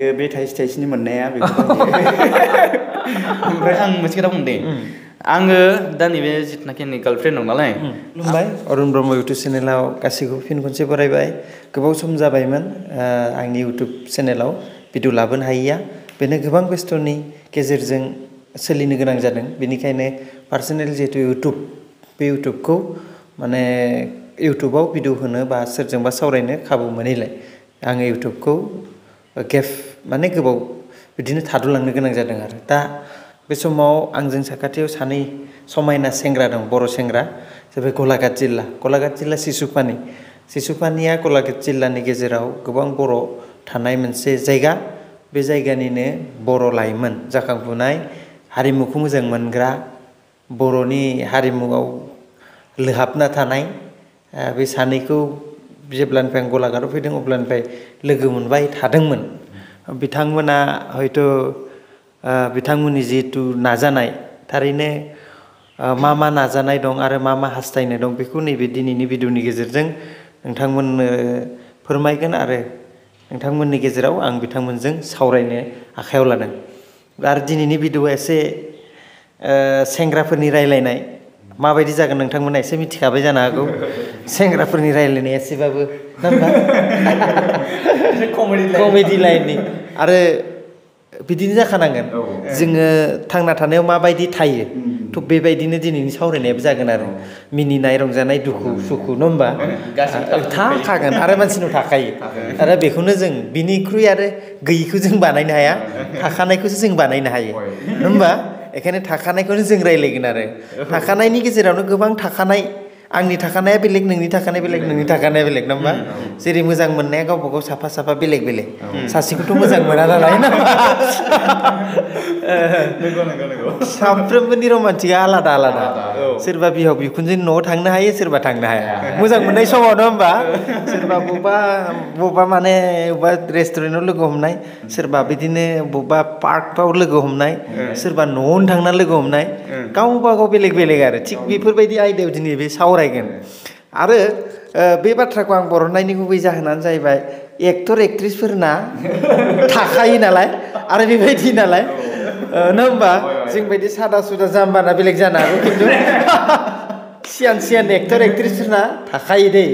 बे थाइसे थाइसेनि मोननाया बेफोरबायदि ओमफ्राय आं मोनसे खोथा बुंदों आङो दा नैबे जिथुनाखि आंनि गार्लफ्रेन्ड दं नालाय खुलुमबाय अरुण ब्रह्म इउटुब चेनेलाव गासैखौबो फिन खनसे बरायबाय गोबाव सम जाबायमोन आंनि इउटुब चेनेलाव भिडिअ लाबोनो हायैया बेनो गोबां बेस्थ'नि गेजेरजों सोलिनो गोनां जादों बेनिखायनो पार्सनेल जिहेतु इउटुब बे इउटुबखौ माने इउटुबाव भिडिअ होनो बा सोरजोंबा सावरायनो खाबु मोनैलाय आङो इउटुबखौ गेप माने गोबाव बिदिनो थाद'लांनो गोनां जादों आरो दा बे समाव आंजों साखाथियाव सानै समायना सेंग्रा दं बर' सेंग्रा जाबाय गलाघाट जिल्ला सिसुपानिया गलाघाट जिल्लानि गेजेराव गोबां बर' थानाय मोनसे जायगा बे जायगानिनो बर' लाइमोन जाखांफुनाय हारिमुखौ मोजां मोनग्रा बर'नि हारिमुआव लोहाबना थानाय बे सानैखौ जेब्लानिफ्राय आं गलाघाटआव फैदों अब्लानिफ्राय लोगो मोनबाय थादोंमोन बिथांमोना हयथ' बिथांमोननि जिहेतु नाजानाय थारैनो मा नाजानाय दं आरो मा हास्थायनाय दं बेखौ नैबे दिनैनि भिडिअनि गेजेरजों नोंथांमोननो फोरमायगोन आरो नोंथांमोननि गेजेराव आं बिथांमोनजों सावरायनो आखायाव लादों आरो दिनैनि भिडिअआ एसे सेंग्राफोरनि रायलायनाय माबायदि जागोन नोंथांमोना एसे मिथिखाबाय जानो हागौ सेंग्राफोरनि रायलायनाया एसेबाबो कमेडि लाइननि आरो बिदिनो जाखानांगोन जोङो थांना थानायाव माबायदि थायो थ' बेबायदिनो दिनैनि सावरायनायाबो जागोन आरो मिनिनाय रंजानाय दुखु सुखु नङा होमबा थाखागोन आरो मानसिनाव थाखायो आरो बेखौनो जों बिनिख्रुइ आरो गैयिखौ जों बानायनो हाया थाखानायखौसो जों बानायनो हायो नङा होमबा बेखायनो थाखानायखौनो जों रायलायगोन आरो थाखानायनि गेजेरावनो गोबां थाखानाय आंनि थाखानाया बेलेग नोंनि थाखानाया बेलेग नोंनि थाखानाया बेलेग नङा होमबा जेरै मोजां मोननाया गावबा गाव साफा बेलेग सासेखौथ' मोजां मोना नालाय ना साफ्रोमबोनि रमान्टिकआ आलादा सोरबा बिहाव बिखुनजोनि न'आव थांनो हायो सोरबा थांनो हाया मोजां मोननाय समाव नङा होमबा सोरबा बबेबा माने बबेबा रेस्टुरेन्टाव लोगो हमनाय सोरबा बिदिनो बबेबा पार्कफ्राव लोगो हमनाय सोरबा न'आवनो थांना लोगो हमनाय गावबा गाव बेलेग आरो थिग बेफोरबायदि आयदायाव दिनै बे सावरायगोन आरो बे बाथ्राखौ आं बरननायनि गुबै जाहोनानो जाहैबाय एक्टर एक्ट्रिसफोरना थाखायो नालाय आरो बेबायदि नालाय नङा होमबा जोंबायदि सादा सुदा जाम्बाना बेलेग जानो हागौ खिन्थु सियान एक्टर एक्ट्रिसफोरना थाखायो दै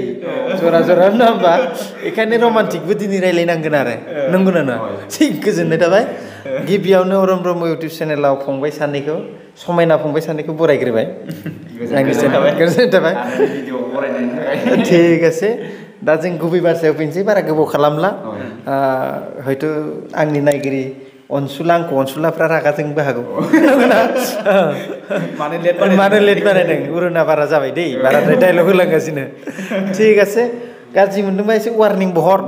जरा नङा होमबा बेखायनो रमान्टिकबो दिनै रायलायनांगोन आरो नंगौना नङा थिग गोजोननाय थाबाय गिबियावनो अरुण ब्रह्म इउटुब चेनेलाव फंबाय सानैखौ समायना फंबाय सानैखौ बरायग्रोबाय गोजोननाय थाबाय ठीक আছে दा जों गुबै बाथ्रायाव फैनोसै बारा गोबाव खालामला हयथ' आंनि नायगिरि अनसुलाफ्रा रागा जोंनोबो हागौ मानो लेट बानायदों उरुना बारा जाबाय दै बाराद्राय डायलग होलांगासिनो ठीक আছে गाज्रि मोनदोंबा एसे वार्निं बहर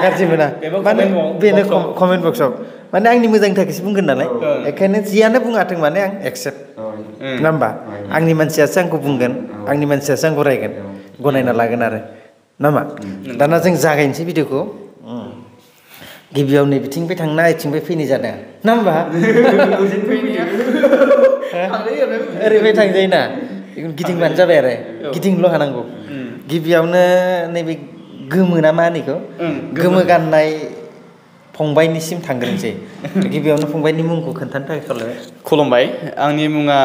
गाज्रि मोना माने बेनो कमेन्ट बक्सआव माने आंनि मोजांनि थाखायसो बुंगोन नालाय बेखायनो जियानो बुङाथों माने आं एक्सेप्ट नङा होमबा आंनि मानसियासो आंखौ बुंगोन आंनि मानसियासो आंखौ रायगोन गनायना लागोन आरो नामा दाना जों जागायनोसै भिडिअखौ गिबियाव नै बिथिंनिफ्राय थांना ओरैथिंनिफ्राय फैनाय जादों ना होमबा ओरैबायदि थांजायोना गिदिंबानो जाबाय आरो गिदिंल' हानांगौ गिबियावनो नैबे गोमो ना मा होनो गोमो गाननाय फंबायनिसिम थांग्रोनोसै गिबियावनो फंबायनि मुंखौ खोन्थानो थाखाय खावलायबाय खुलुमबाय आंनि मुङा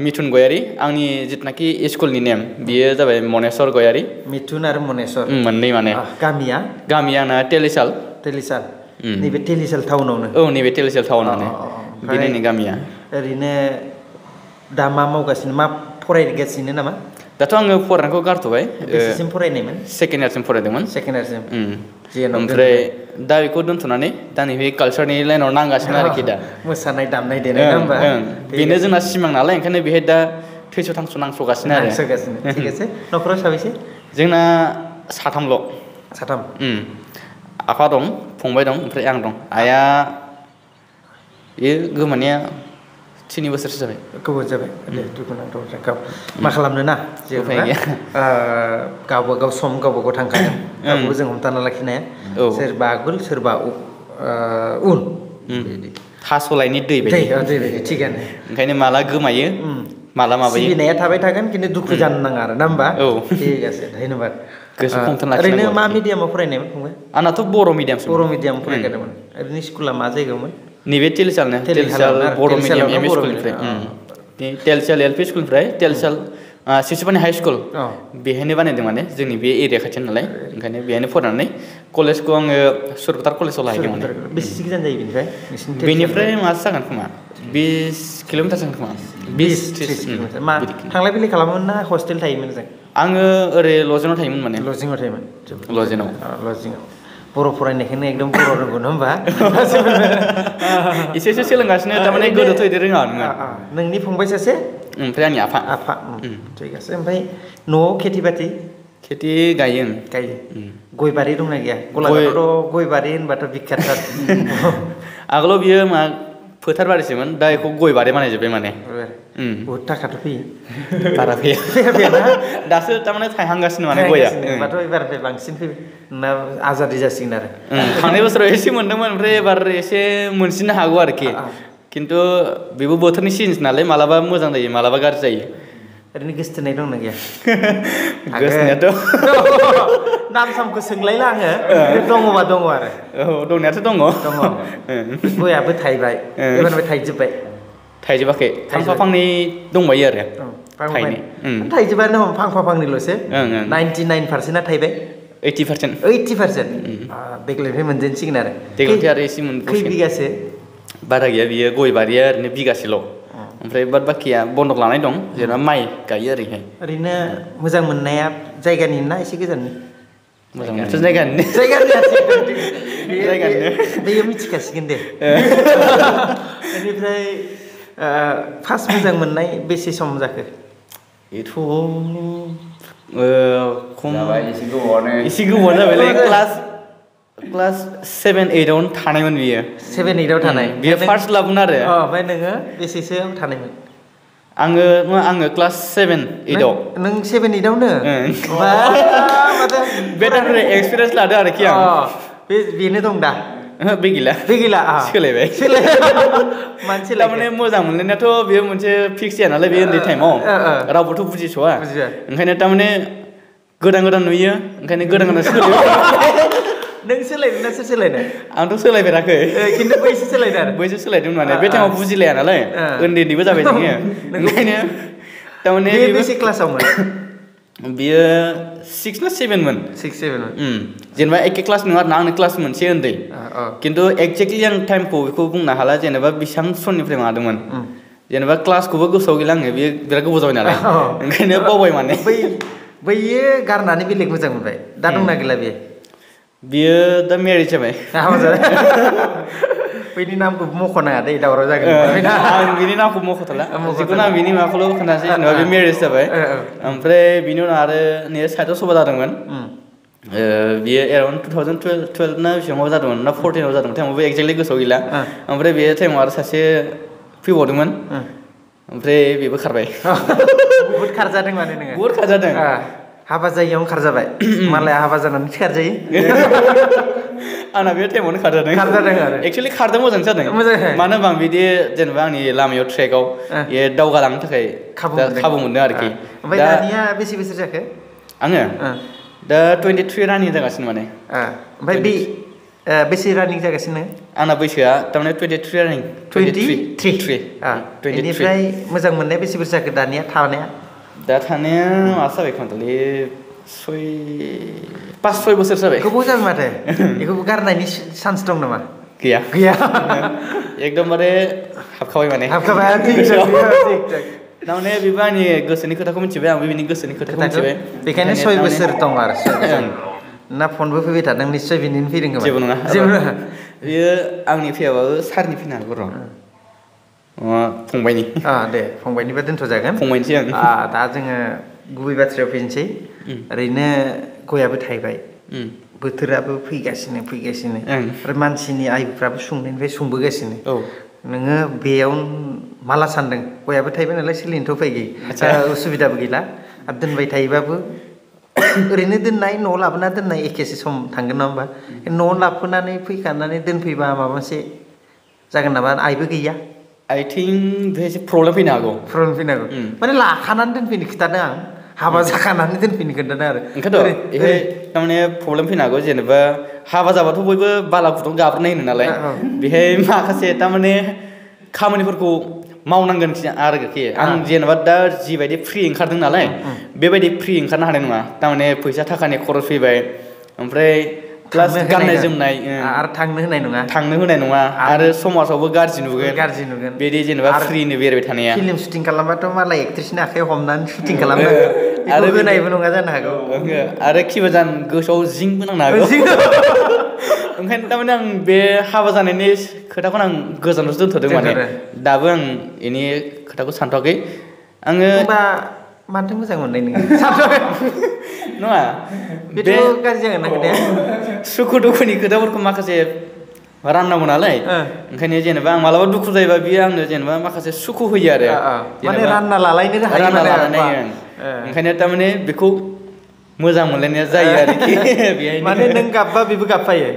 मिथुन गयारि आंनि जिथुनाखि स्कुलनि नेम बियो जाबाय मनेस्वर गयारि मिथुन आरो मनेस्वर मोननै माने गामिया आंना तेलिसाल नैबे तेलिसाल टाउनावनो औ नैबे तेलिसाल टाउनावनो बिदिनो गामिया ओरैनो दा मा मावगासिनो मा फरायगासिनो नामा दाथ' आङो फरायनायखौ गारथ'बाय बेसेसिम फरायनायमोन सेकेन्ड इयारसिम फरायदोंमोन ओमफ्राय दा बेखौ दोनथ'नानै दा नैबे कालसारनि लाइनाव नांगासिनो आरोखि दा मोसानाय दामनाय देनाय ना होमबा बेनो जोंना सिमां नालाय ओंखायनो बेहाय दा थैस' थांस' नांस'गासिनो आरो थिग আছে न'खराव साबैसे जोंना साथामल' आफा दं फंबाय दं ओमफ्राय आं दं आइया बेयो गोमानाया 3 बोसोरसो जाबाय गोबाव जाबाय दुखुनांथाव मा खालामनो ना गावबागाव सम गावबागाव थांखागोन गावखौबो जों हमथाना लाखिनो हाया सोरबा आगोल सोरबा उन थास'लायनि दै बायदि थिगानो ओंखायनो माला गोमायो माला माबायो सिबिनाया थाबाय थागोन खिन्थु दुखु जानो नाङा आरो ना होमबा ठीक আছে धन्यबाद गोसो हमथाना ओरैनो लाखिनांगौ मा मिडियामाव फरायनायमोन फंबाय आंनाथ' बर' मिडियामसो बर' मिडियाम फरायखादोंमोन ओरैनो स्कुला मा जायगायावमोन नैबे तेलसालनो तेलसाल बर' मिडियाम एम इ स्कुलनिफ्राय तेलसाल एल पि स्कुलनिफ्राय तेलसाल सिसुपानि हाइ स्कुल बेहायनो बानायदों माने जोंनि बे एरिया खाथियाव नालाय ओंखायनो बेहायनो फरायनानै कलेजखौ आङो सुरपेटार कलेजाव लाहैदों माने बेसेसो गोजान जायो बेनिफ्राय बेनिफ्राय मासो जागोन खोमा 20 किल'मिटार जागोन खोमा 20-30 किल'मिटार मा थांलाय फैलाय खालामोमोन ना हस्टेल थायोमोन जों आङो ओरै लजिङाव थायोमोन माने लजिङाव थायोमोन लजिङाव लजिङाव बर' फरायनायखौनो एकदम बर' रोंगौ नङा होमबा एसे सोलोंगासिनो थारमाने गोदोथ' इदि रोङा नोङो नोंनि फंबाय सासे ओमफ्राय आंनि आफा थिग আছে ओमफ्राय न'आव खेथि बाथि खेथि गायो गय बारि दंना गैया गलाघाटआवथ' गय बारि होनबाथ' बिख्यातथार आगोलाव बियो मा फोथार बारिसोमोन दा बेखौ गय बारि बानायजोब्बाय माने बहुद थाखाथ' फैयो बारा फैया दासो थारमाने थायहांगासिनो माने गया होनबाथ' एबारनिफ्राय बांसिन फैबाय ना आजादि जासिगोन आरो थांनाय बोसोराव एसे मोनदोंमोन ओमफ्राय एबार एसे मोनसिननो हागौ आरोखि खिन्थु बेबो बोथोरनि सिजन नालाय मालाबा मोजां जायो मालाबा गाज्रि जायो ओरैनो गोसथोनाय दंना गैया गोसथोनायाथ' नाम सामखौ सोंलायला आङो दङबा दङ आरो दंनायाथ' दङ गयाबो थायबाय एबारनिफ्राय थाइजोबाखै फांफा फांनै दंबायो आरो थाइजोबानो फांफा फांनैल'सो 99%आ थायबाय 80% देग्लायनिफ्राय मोनजेनसिगोन आरो देग्लायनिफ्राय आरो एसे खै बिगासो बारा गैया बियो गय बारिया ओरैनो बिगासेल' ओमफ्राय बाद बाखिया बन्दक लानाय दं जेनेबा माइ गायो ओरैहाय ओरैनो मोजां मोननाया जायगानि ना एसे गोजाननि मोजां मोनथ' जायगानिनो बेयो मिथिखासिगोन दे बेनिफ्राय फार्स्ट मोजां मोननाय बेसे सम जाखो बेथ' खम एसे गोबावानो जाबायलै क्लास 7-8आवनो थानायमोन बियो 7-8आव थानाय बियो फार्स्ट लाबोन आरो ओमफ्राय नोङो बेसेसो थानायमोन आङो क्लास 7-8आव नों 7-8आवनो बे टाइमनिफ्राय एक्सपिरियेन्स लादों आरोखि आं बेनो दं दा बे गैला सोलायबाय थारमाने मोजां मोनलायनायाथ' बेयो मोनसे फिक्स जाया नालाय बे उन्दै टाइमाव रावबोथ' बुजिस'वा ओंखायनो थारमाने गोदान नुयो ओंखायनो गोदान नों सोलायदों ना सोर सोलायनाय आंथ' सोलायफेराखै खिन्थु बैसो सोलायदों आरो बैसो सोलायदोंमोन माने बे टाइमाव बुजिलाया नालाय उन्दैबो जाबाय जोङो ओंखायनो थारमाने बेसे क्लासावमोन बियो 6 ना 7मोन 6-7मोन जेनेबा एखे क्लास नङा आरोना आंनि क्लास मोनसे उन्दै खिन्थु एक्जेक्टलि आं टाइमखौ बेखौ बुंनो हाला जेनेबा बेसेबां समनिफ्राय मादोंमोन जेनेबा क्लासखौबो गोसोआव गैला आङो बेयो बिराद गोबाव जाबाय नालाय ओंखायनो बावबाय माने बैयो गारनानै बेलेग मोजां मोनबाय दा दंना गैला बियो दा मेरिज जाबाय बैनि नामखौ मख'नाङा दे दावराव जागोन आं बिनि नामखौ मख'थला जिखुनु आं बिनि माबाखौल' खोन्थानोसै जेनेबा बे मेरिज जाबाय ओमफ्राय बिनि उनाव आरो नैबे साइडआव सभा जादोंमोन बियो एराउन्ड 2012 ना बेसेबाङाव जादोंमोन ना 14आव जादोंमोन टाइमावबो एक्जेक्टलि गोसोआव गैला ओमफ्राय बे टाइमाव आरो सासे फैबावदोंमोन ओमफ्राय बेबो खारबाय बहुद खारजादों माने नोङो बहुद खारजादों हाबा जायियावनो खारजाबाय मालाय हाबा जानानै खारजायो आंना बे टाइमावनो खारजादों आरो एक्सुवेलि खारदों मोजां जादों मानो होनबा आं बिदि जेनेबा आंनि लामायाव ट्रेकआव दावगालांनो थाखाय खाबु मोनदों आरोखि ओमफ्राय दानिया बेसे बोसोर जाखो आङो दा 23 रानिं जागासिनो माने ओमफ्राय बे बेसे रानिं जागासिनो आंना बैसोआ थारमाने 23 रानिं 23 बेनिफ्राय मोजां मोननाया बेसे बोसोर जाखो दानिया थानाया दा थानाया मासो जाबाय खोमालै 5-6 बोसोर जाबाय गोबाव जाबाय माथो बेखौबो गारनायनि चान्स दं नामा गैया एकदमबारे हाबखाबाय माने थारमाने बेबो आंनि गोसोनि खोथाखौ मिथिबाय आंबो बिनि गोसोनि खोथाखौ मिथिबाय बेखायनो 6 बोसोर दं आरो ना फनबो फैबाय थादों निश्चय बिनिनो फैदों खोमा जेबो नङा बेयो आंनि फैयाबाबो सारनि फैनो हागौ र' फंबायनि दे फंबायनिबा दोनथ'जागोन फंबायनिसै आं दा जोङो गुबै बाथ्रायाव फैनोसै ओरैनो गयाबो थायबाय बोथोराबो फैगासिनो आरो मानसिनि आयुफ्राबो सुंनायनिफ्राय सुंबोगासिनो नोङो बेयाव माला सानदों गयाबो थायबाय नालाय सोलिनोथ' उफाय गैया उसुबिदाबो गैला आरो दोनबाय थायोबाबो ओरैनो दोननाय न'आव लाबोना दोननाय एखेसो सम थांगोन नङा होमबा न'आव लाबोनानै फैखानानै दोनफैबा माबा मोनसे जागोन नामा आइबो गैया आइ थिंक बेहाय एसे प्रब्लेम फैनो हागौ माने लाखानानै दोनफैनो खिथादों आं हाबा जाखानानै दोनफिनगोन आरो ओंखायनोथ' बेहाय थारमाने प्रब्लेम फैनो हागौ जेनेबा हाबा जाबाथ' बयबो बाला गुदुं गाब्रनाय होनो नालाय बेहाय माखासे थारमाने खामानिफोरखौ मावनांगोन आरोखि आं जेनेबा दा जिबायदि फ्रि ओंखारदों नालाय बेबायदि फ्रि ओंखारनो हानाय नङा थारमाने फैसा थाखानि खरस फैबाय ओमफ्राय प्लास गाननाय जोमनाय आरो थांनो होनाय नङा आरो समाजावबो गाज्रि नुगोन बिदि जेनेबा फ्रिनो बेरायबाय थानाया फिल्म शुटिं खालामबाथ' मालाय एक्ट्रिसनि आखाइयाव हमनानै शुटिं खालामनांगौ आरो होनायबो नङा जानो हागौ आरो खिबा जान गोसोआव जिंबो नांनो हागौ ओंखायनो थारमाने आं बे हाबा जानायनि खोथाखौनो आं गोजानावसो दोनथ'दों माने दाबो आं बेनि खोथाखौ सानथ'वाखै आङो मानोथो मोजां मोननाय नोङो नङा बेथ' गाज्रि जागोन ना खोथाया सुखु दुखुनि खोथाफोरखौ माखासे राननांगौ नालाय ओंखायनो जेनेबा आं मालाबा दुखु जायोबा बियो आंनो जेनेबा माखासे सुखु होयो आरो माने रानना लालायनो हायो ओंखायनो थारमाने बेखौ मोजां मोनलायनाया जायो आरोखि बेहाय माने नों गाबबा बेबो गाबफायो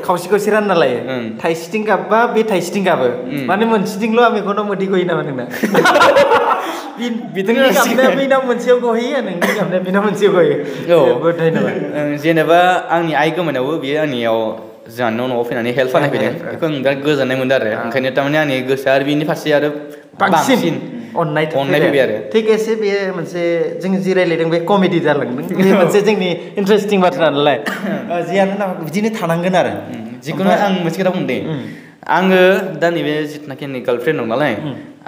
खावसे खावसे रानना लायो थाइसेथिं गाबबा बे थाइसेथिं गाबो माने मोनसेथिंल' मेगनाव मोदै गयो नामा नोंना बिदिनो गाबनाया बेनाव मोनसेयाव गहैयो नोंनि गाबनाया बेनाव मोनसेयाव गहैयो जेनेबा आंनि आइ गोमानायावबो बियो आंनियाव जोंहानि न'आव फैनानै हेल्प खालामनाय फैदों बेखौ आं बिराद गोजोननाय मोनदों आरो ओंखायनो थारमाने आंनि गोसोआ आरो बिनि फारसे आरो बांसिन अननाय फैबाय आरो थिग एसे बेयो मोनसे जों जि रायलायदों बे कमेडि जालांदों बे मोनसे जोंनि इन्टारेस्टिं बाथ्रा नालाय जियानो ना बिदिनो थानांगोन आरो जिखुनु आं मोनसे खोथा बुंदों आङो दा नैबे जिथुनाखि आंनि गार्लफ्रेन्ड दं नालाय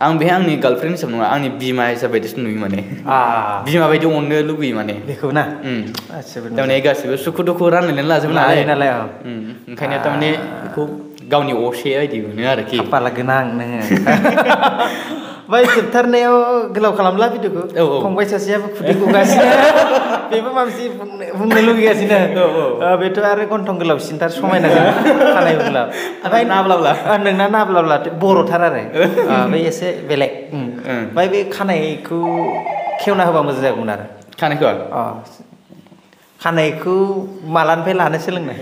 आं बेहाय आंनि गार्लफ्रेन्ड हिसाब नङा आंनि बिमा हिसाब बायदिसो नुयो माने बिमा बायदि अननो लुगैयो माने बेखौ ना थारमाने गासिबो सुखु दुखु रानलायनानै लाजोबो नालाय ओंखायनो थारमाने बेखौ गावनि असे बायदि मोनो आरोखि खाफाला गोनां नोङो ओमफ्राय जोबथारनायाव गोलाव खालामला भिडिअखौ फंबाय सासेयाबो खुदै गगासिनो बेबो माबा मोनसे बुंनो लुगैगासिनो बेथ' आरो गन्थं गोलावसिनथार समायना खानाय गोलाव ओमफ्राय नाब्लाब्ला नोंना नाब्लाब्ला बर'थार आरो बै एसे बेलेग ओमफ्राय बे खानायखौ खेवना होबा मोजां जागौमोन आरो खानायखौ मालानिफ्राय लानो सोलोंनाय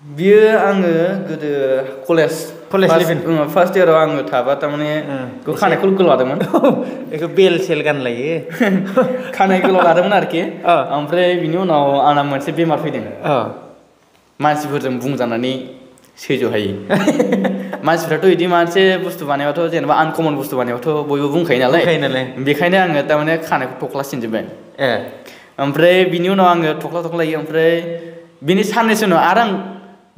बियो आङो गोदो कलेज फार्स्ट इयाराव आङो थाबा थारमाने खानायखौ गोलाव लादोंमोन बेखौ बेल सेल गानलायो खानाय गोलाव लादोंमोन आरोखि ओमफ्राय बिनि उनाव आंना मोनसे बेमार फैदों मानसिफोरजों बुंजानानै सैज' हायै मानसिफ्राथ' बिदि मोनसे बुस्थु बानायबाथ' जेनेबा आनकमन बुस्थु बानायबाथ' बयबो बुंखायो नालाय बेखायनो आङो थारमाने खानायखौ थख्ला सिनजोब्बाय ओमफ्राय बिनि उनाव आङो थख्ला लायो ओमफ्राय बिनि साननैसो उनाव आरो आं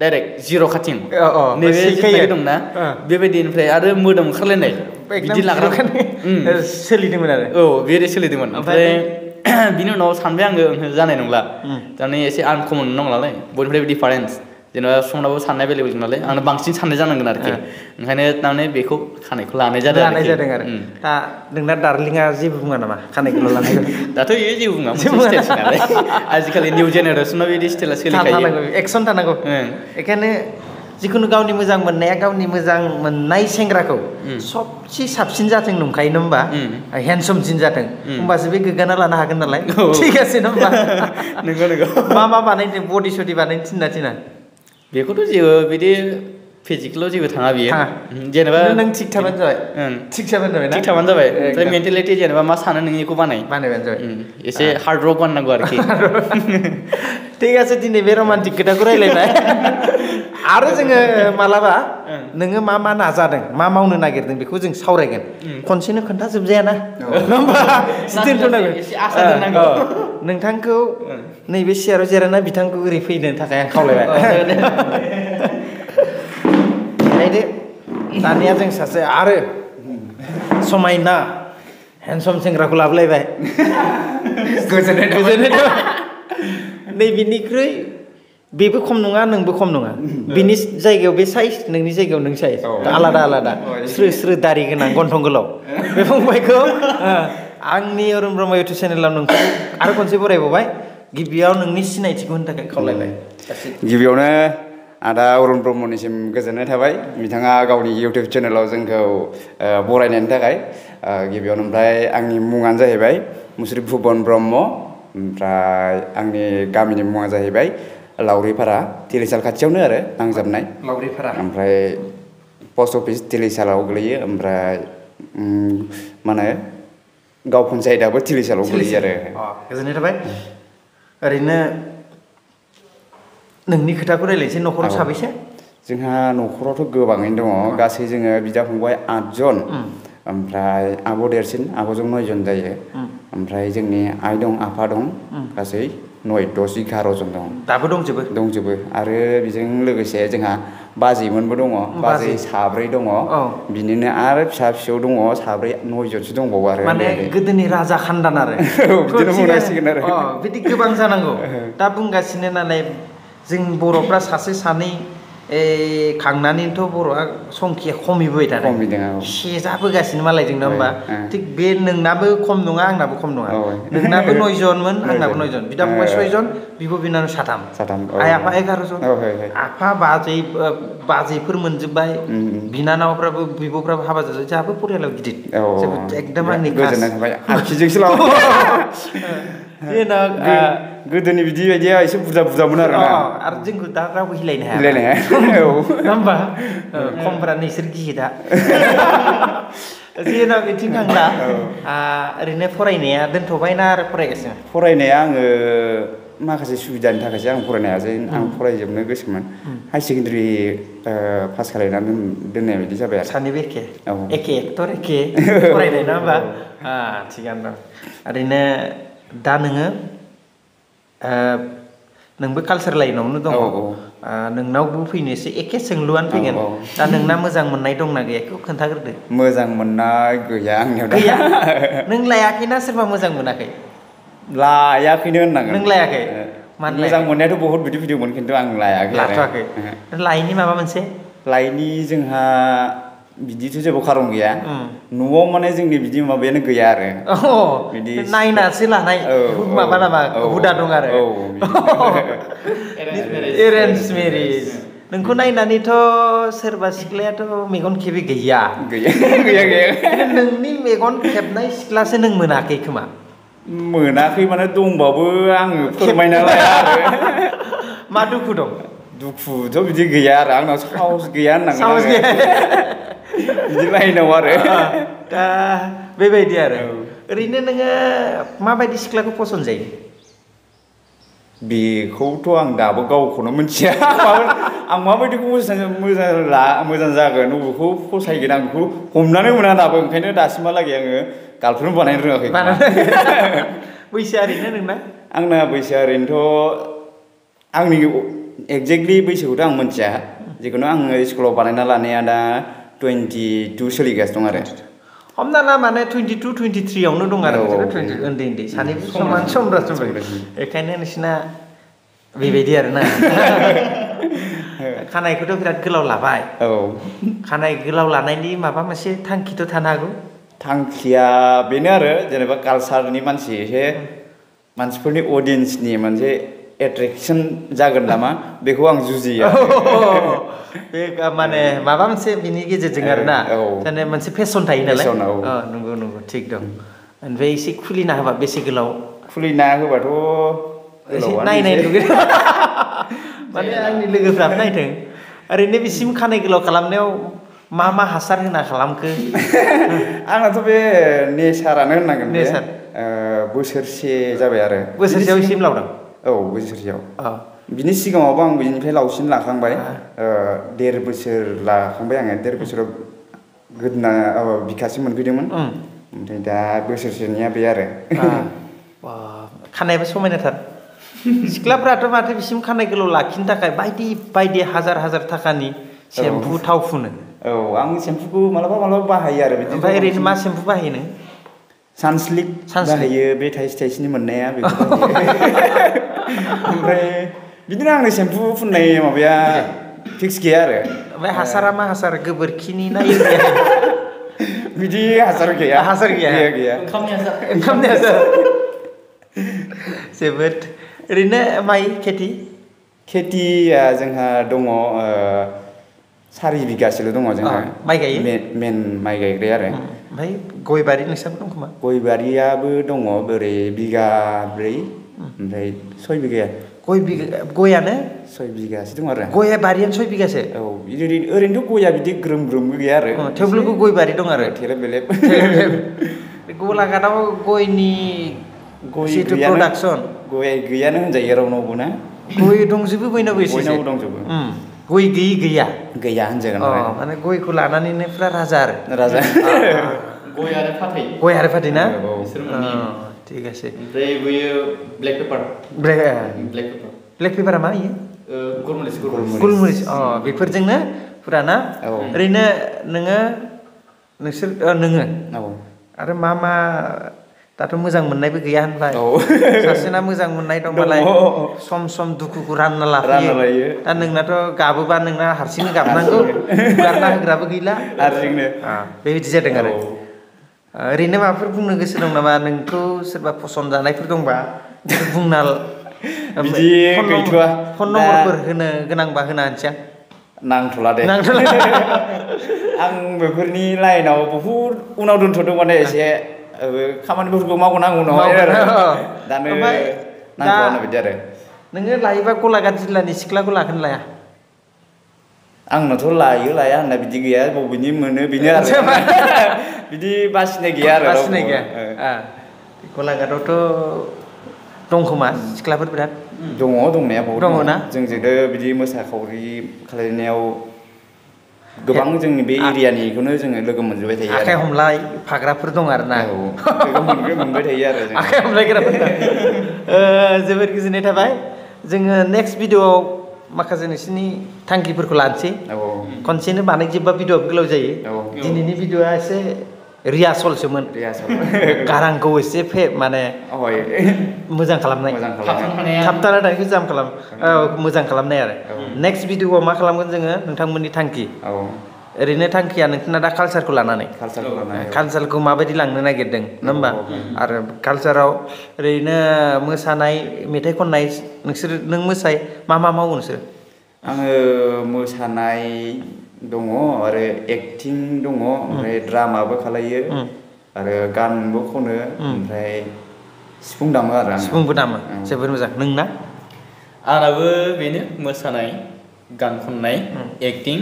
डाइरेक्ट जिर' खाथिं नैबे जिथुनाखि दंना बेबायदिनिफ्राय आरो मोदोम ओंखारलायनाय बिदि लाग्रा सोलिदोंमोन आरो बेबायदि सोलिदोंमोन ओमफ्राय बिनि उनाव सानबाय आङो जानाय नंला थारमाने एसे आनकमन नांगौ नालाय बयनिफ्रायबो डिफारेन्स जेनेबा समनाबो साननाय बेलेग नालाय आंनो बांसिन साननाय जानांगोन आरोखि ओंखायनो थारमाने बेखौ खानायखौ लानाय जादों आरो दा नोंना डार्लिंआ जेबो बुङा नामा खानायखौल' लानाय दाथ' बेयो जेबो बुङा मोनसे स्टाइलसो नालाय आजिखालि निउ जेनेरेसनाव बिदि स्टाइला सोलिखायो एक्सन थानांगौ बेखायनो जिखुनु गावनि मोजां मोननाया गावनि मोजां मोननाय सेंग्राखौ सबसे साबसिन जाथों नंखायो नङा होमबा हेन्डसमसिन जाथों होमबासो बे गोग्गाना लानो हागोन नालाय थिग আছে ना होमबा नंगौ मा बानायनो बडि सडि बानायनो थिना बेखौथ' जेबो बिदि फिजिकेलाव जेबो थाङा बियो जेनेबा नों थिग थाबानो जाबाय थिग थाबानो जाबाय ओमफ्राय मेन्टेलिटि जेनेबा मा सानो नों बेखौ बानायबानो जाबाय एसे हार्ड वर्क बानायनांगौ आरोखि थिग আছে दिनै बे रमान्टिक खोथाखौ रायलायबाय आरो जोङो मालाबा नोङो मा नाजादों मा मावनो नागिरदों बेखौ जों सावरायगोन खनसेनो खोन्थाजोबजायाना दोनथ'नांगौ नोंथांखौ नैबे सियाराव जिरायना बिथांखौ ओरै फैनो थाखाय आं खावलायबाय दानिया जों सासे आरो समायना हेन्डसम सेंग्राखौ लाबोलायबाय गोजोननाय नैबेनिख्रुइ बेबो खम नङा नोंबो खम नङा बिनि जायगायाव बे साइज नोंनि जायगायाव नों साइज आलादा स्रो दारि गोनां गन्थं गोलाव बे फंबायखौ आंनि अरुण ब्रह्म इउटुब चेनेलाव नोंखौ आरो खनसे बरायबावबाय गिबियाव नोंनि सिनायथिखौ होनो थाखाय खावलायबाय गिबियावनो आदा अरुण ब्रह्मनिसिम गोजोननाय थाबाय बिथाङा गावनि इउटुब चेनेलाव जोंखौ बरायनायनि थाखाय गिबियावनो ओमफ्राय आंनि मुङानो जाहैबाय मुस्रि भुबन ब्रह्म ओमफ्राय आंनि गामिनि मुङा जाहैबाय लावरिपारा तिलिसाल खाथियावनो आरो नांजाबनाय लावरिपारा ओमफ्राय पस्ट अफिस तिलिसालाव गोलैयो ओमफ्राय मा होनो गाव पन्सायतआबो तिलिसालाव गोलैयो आरो गोजोननाय थाबाय ओरैनो नोंनि खोथाखौ रायलायनोसै न'खराव साबैसे जोंहा न'खरावथ' गोबाङैनो दङ गासै जोङो बिदा फंबाय 8 जन ओमफ्राय आब' देरसिन आब'जों 9 जन जायो ओमफ्राय जोंनि आइ दं आफा दं गासै 9 10 11 जन दं दाबो दंजोबो आरो बेजों लोगोसे जोंहा बाजैमोनबो दङ बाजै साब्रै दङ बिनिनो आरो फिसा फिसौ दङ साब्रै 9 जनसो दंबावो आरो माने गोदोनि राजा खान्दान आरो बिदिनो बुंनांसिगोन आरो बिदि गोबां जानांगौ दा बुंगासिनो नालाय जों बर'फ्रा सासे सानै खांनानैथ' बर'आ संखिया खमिबोबाय थादों सेजाबोगासिनो मालायजों नङा होमबा थिग बे नोंनाबो खम नङा आंनाबो खम नङा नोंनाबो 9 जनमोन आंनाबो 9 जन बिदा फंबाय 6 जन बिब' बिनानाव 3 आइ आफा 11 जन आफा बाजैफोर मोनजोब्बाय बिनानावफ्राबो बिब'फ्राबो हाबा जाबाय जोंहाबो परियालाव गिदिर एकदम आंनि गोजोननाय थाबाय आखिजोंसो लाव गोदोनि बिदि बायदिया एसे बुरजामोन आरो जोंखौ दा रावबो हिलायनो हाया नङा होमबा खमफ्रा नोंसोर गियो दा जेनाव बिथिं थांला ओरैनो फरायनाया दोनथ'बायना आरो फरायगासिनो फरायनाया आङो माखासे सुबिदानि थाखायसो आं फरायनो हायासै आं फरायजोबनो गोसोमोन हाई सेकेन्डारि पास खालामनानै दोननाय बायदि जाबाय आरो सानैबो एखे एक्टर एखे फरायनाय नङा होमबा थिगानो दं ओरैनो दा नोंबो कालचार लाइनावनो दङ नोंनावबो फैनोसै एखे सोंलुआनो फैगोन दा नोंना मोजां मोननाय दंना गैया बेखौ खोन्थाग्रोदो मोजां मोननाय गैया आंनियाव गैया नों लायाखैना सोरबा मोजां मोनाखै लायाखैनो होननांगोन नों लायाखै मोजां मोननायाथ' बहुत बिदि खिन्थु आं लाथ'वाखै लायनि माबा मोनसे लायनि जोंहा बिदिथ' जेबो खारन गैया न'आव माने जोंनि बिदि माबायानो गैया आरो बिदि नायनासो लानाय माबा नामा हुदा दं आरो एरेन्ज मेरिज नोंखौ नायनानैथ' सोरबा सिख्लायाथ' मेगन खेबे गैया नोंनि मेगन खेबनाय सिख्लासो नों मोनाखै खोमा मोनाखै माने दंबाबो आङो फोरमायना लाया आरो मा दुखु दं दुखुथ' बिदि गैया आरो आंनाव साहस गैया होननांगोन बिदि लाइनाव आरो दा बेबायदि आरो ओरैनो नोङो माबायदि सिख्लाखौ फसन्द जायो बेखौथ' आं दाबो गावखौनो मिथिया आं माबायदिखौ मोजां जागोन बबेखौ फसायगोन आं बेखौ हमनानै मोना दाबो ओंखायनो दासिमहालागै आङो गार्लफ्रेन्ड बानायनो रोङाखै बैसोआ ओरैनो नोंना आंना बैसोआ ओरैनोथ' आंनि एक्जेक्टलि बैसोखौथ' आं मिथिया जिखुनु आङो स्कुलाव बानायना लानाया दा 22 सोलिगासिनो दं आरो हमना ला माने 22 23 आवनो दं आरो उन्दै सानैबो समान समब्रा बेखायनो नोंसिना बेबायदि आरोना खानायखौथ' बिराद गोलाव लाबाय खानाय गोलाव लानायनि माबा मोनसे थांखिथ' थानो हागौ थांखिया बेनो आरो जेनेबा कालसारनि मानसि एसे मानसिफोरनि अडियेन्सनि मोनसे एट्रेक्सन जागोन नामा बेखौ आं जुजियो बे माने माबा मोनसे बिनि गेजेरजों आरोना माने मोनसे फेसन थायो नालाय नंगौ थिग दं ओमफ्राय एसे खुलिना होबा बेसे गोलाव खुलिना होबाथ' एसे नायनाय लुगैयो माने आंनि लोगोफ्राबो नायथों ओरैनो बिसिम खानाय गोलाव खालामनायाव मा हासार होना खालामखो आंनाथ' बे नेचारानो होननांगोन नेचार बोसोरसे जाबाय आरो बोसोरसेयाव एसे लावदों बोसोरसेयाव बिनि सिगाङावबो आं बिनिफ्राय लावसिन लाखांबाय 1.5 बोसोर लाखांबाय आङो 1.5 बोसोराव गोदोना बिखासो मोनफैदोंमोन ओमफ्राय दा बोसोरसेनिया बे आरो खानायाबो समायनाथार सिख्लाफ्राथ' माथो बिसिम खानाय गोलाव लाखिनो थाखाय बायदि हाजार थाखानि सेम्पु थाव फुनो आं सेम्पुखौ मालाबा बाहायो आरो बिदि ओमफ्राय ओरैनो मा सेम्पु बाहायो नों सानस्लिक बाहायो बे थाइसेनि मोननाया बेखौ ओमफ्राय बिदिनो आंनि सेम्पु फुननाय माबाया फिक्स गैया आरो ओमफ्राय हासारा मा हासार गोबोरखिनि ना बिदि हासार गैया ओंखामनि हासार जोबोद ओरैनो माइ खेथिया जोंहा दङ 4 बिगासोल' दङ जोंहा माइ गायो मेन माइ गायग्राया आरो ओमफ्राय गय बारि नोंसाबो दं खोमा गय बारियाबो दङ ओरै 4 ओमफ्राय 6 बिगाया गयानो 6 बिगासो दं आरो गया बारियानो 6 बिगासो ओरैनोथ' गया बिदि ग्रोम गैया आरो थेवब्लाबो गय बारि दं आरो थेलेब गलाघाटआव गयनि जितु प्रडाक्सन गय गैयानो होनजायो रावनावबो ना गय दंजोबो बयनावबो एसे बयनावबो दंजोबो गय गैयि गैया गैया होनजागोन माने गयखौ लानानैनो फुरा राजा आरो गय आरो फाथै ना बिसोर मोननै ठीक আছে ओमफ्राय बैयो ब्लेक पेपार ब्लेक पेपारा मा इयो गलमरिस बेफोरजोंनो फुराना ओरैनो नोङो आरो मा दाथ' मोजां मोननायबो गैया होनबाय सासेना मोजां मोननाय दंबालाय सम दुखुखौ रानना लाफैयो दा नोंनाथ' गाबोबा नोंना हारसिंनो गाबनांगौ गारना होग्राबो गैला हारसिंनो बेबायदि जादों आरो ओरैनो माबाफोर बुंनो गोसो दं नामा नोंखौ सोरबा फसन जानायफोर दंबा बुंना बिदि गैथ'आ फन नम्बरफोर होनो गोनांबा होना होनसै नांथ'ला दे आं बेफोरनि लाइनाव बहुद उनाव दोनथ'दों माने एसे खामानिफोरखौ मावगोन आं उनाव दानो नांथ'आनो बिदि आरो नोङो लायोबा गलाघाट जिल्लानि सिख्लाखौ लागोन लाया आंनाथ' लाया होनना बिदि गैया बबेनि मोनो बेनो आरो बिदि बासिनाय गैया आरो बासिनाय गैया गलाघाटआवथ' दंखोमा सिख्लाफोर बिराद दंनाया बहुद दङ ना जोंजोंनो बिदि मोसाखावरि खालायनायाव गोबां जोंनि बे एरियानिखौनो जोङो लोगो मोनजोबबाय थायो आखाइ हमलाय फाग्राफोर दं आरो ना मोनबाय थायो आरो आखाइ हमलायग्राफोर जोबोद गोजोननाय थाबाय जोङो नेक्स्ट भिडिअआव माखासे नोंसिनि थांखिफोरखौ लानोसै खनसेनो बानायजोबबा भिडिअआ गोलाव जायो दिनैनि भिडिअआ एसे रिहार्सलसोमोन गारांखौ एसे माने मोजां खालामनाय थाबथानायखौ मोजां खालामनाय आरो नेक्स्ट भिडिअआव मा खालामगोन जोङो नोंथांमोननि थांखि ओरैनो थांखिया नोंथांना दा कालसारखौ लानानै कालसारखौ माबायदि लांनो नागिरदों नङा होमबा आरो कालसाराव ओरैनो मोसानाय मेथाइ खननाय नों मोसायो मा मावो नोंसोर आङो मोसानाय दङ आरो एक्टिं दङ ओमफ्राय ड्रामाबो खालायो आरो गानबो खनो ओमफ्राय सिफुं दामो आरो सिफुंबो दामो जोबोर मोजां नोंना आंनाबो बेनो मोसानाय गान खननाय एक्टिं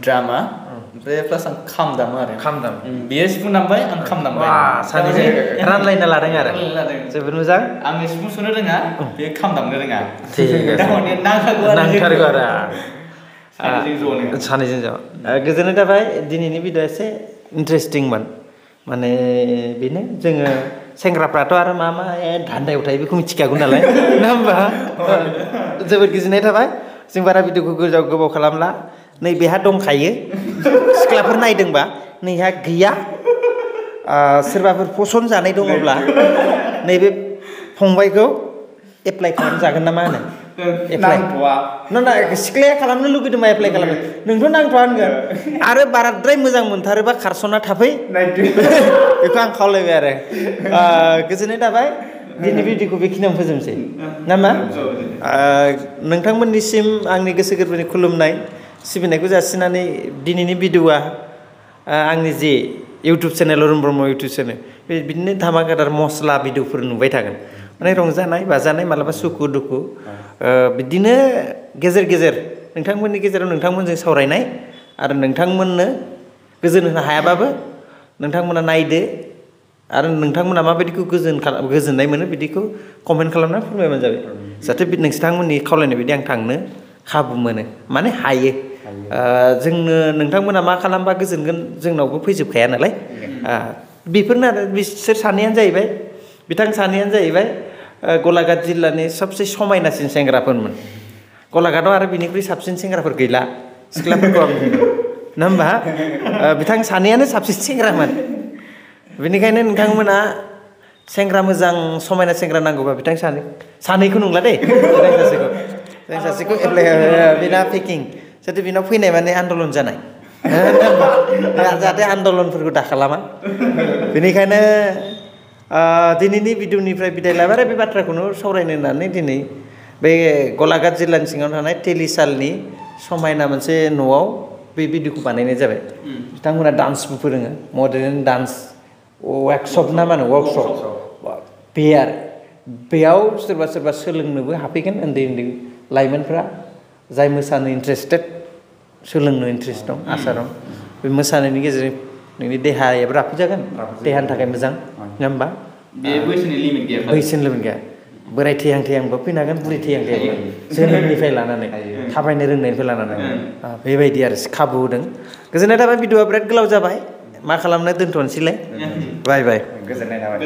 ड्रामा ओमफ्राय प्लास आं खाम दामो आरो बेयो सिफुं दामबाय आं खाम दामबाय सानैजों रानलायना लादों आरो जोबोर मोजां आं सिफुं सुनो रोङा बे खाम दामनो रोङा नांथारगौ आरो सानैजों ज' गोजोननाय थाबाय दिनैनि भिडिअ एसे इन्टारेस्टिंमोन माने बेनो जोङो सेंग्राफ्राथ' आरो मा धान्दायाव थायो बेखौ मिथिखागौ नालाय नङा होमबा जोबोद गोजोननाय थाबाय जों बारा भिडिअखौ गोबाव खालामला नै बेहा दंखायो सिख्लाफोर नायदोंबा नैहा गैया सोरबाफोर फसन जानाय दङब्ला नैबे फंबायखौ एप्लाइ खालामजागोन ना मा होनो सिख्लाया खालामनो लुगैदोंबा एप्लाइ खालामनो नोंथ' नांथ'आ होनगोन आरो बाराद्राय मोजां मोनथारोबा खारस'ना थाफै बेखौ आं खावलायबाय आरो गोजोननाय थाबाय दिनै भिडिअखौ बेखिनियावनो फोजोबनोसै नामा नोंथांमोननिसिम आंनि गोसो गोरबोनि खुलुमनाय सिबिनायखौ जासिनानै दिनैनि भिडिअआ आंनि जे YouTube channel Arun Brahma YouTube channel बिदिनो धामाकादार मस्ला भिडिअफोर नुबाय थागोन माने रंजानाय बाजानाय मालाबा सुखु दुखु बिदिनो गेजेर गेजेर नोंथांमोननि गेजेराव नोंथांमोनजों सावरायनाय आरो नोंथांमोननो गोजोन होनो हायाबाबो नोंथांमोना नायदो आरो नोंथांमोना माबायदिखौ गोजोननाय मोनो बिदिखौ कमेन्ट खालामना फोरमायबानो जाबाय जाहाथे नोंथांमोननि खावलायनाय बायदि आं थांनो खाबु मोनो माने हायो जोंनो नोंथांमोना मा खालामबा गोजोनगोन जोंनावबो फैजोबखाया नालाय बेफोरनो आरो बिसोर सानैयानो जाहैबाय बिथां सानैयानो जाहैबाय गलाघाट जिल्लानि सबसे समायनासिन सेंग्राफोरमोन गलाघाटआव आरो बिनिख्रुइ साबसिन सेंग्राफोर गैला सिख्लाफोरखौ आं नङा होमबा बिथां सानैयानो साबसिन सेंग्रामोन बेनिखायनो नोंथांमोना सेंग्रा मोजां समायना सेंग्रा नांगौबा बिथां सानैखौ नंला दे सासेखौ एप्लाइ बेना पेकिं जाहाथे बेनाव फैनाय माने आन्दलन जानाय जाहाथे आन्दलनफोरखौ दा खालामा बेनिखायनो दिनैनि भिडिअनिफ्राय बिदाय लाबाय आरो बे बाथ्राखौनो सावरायनो होननानै दिनै बे गलाघाट जिल्लानि सिङाव थानाय तेलिसालनि समायना मोनसे न'आव बे भिडिअखौ बानायनाय जाबाय बिथांमोना डान्सबो फोरोङो मडार्न डान्स वर्कशप ना मा होनो वर्कशप बे आरो बेयाव सोरबा सोरबा सोलोंनोबो हाबफैगोन उन्दै उन्दै लाइमोनफ्रा जाय मोसानो इन्टारेस्टेड सोलोंनो इन्टारेस्ट दं आसा दं बे मोसानायनि गेजेरजों नोंनि देहायाबो राफोद जागोन देहानि थाखाय मोजां नङा होमबा बे बैसोनि लिमिट गैया बैसोनि लिमिट गैया बोराय थैहां थैहांबो फैनो हागोन बुरै थैहां थैहांबो जोनोमनिफ्राय लानानै थाबायनो रोंनायनिफ्राय लानानै बेबायदि आरो खाबु होदों गोजोननाय थाबाय भिडिअआ बिराद गोलाव जाबाय मा खालामनो दोनथ'नोसैलाय बाय बाय गोजोननाय थाबाय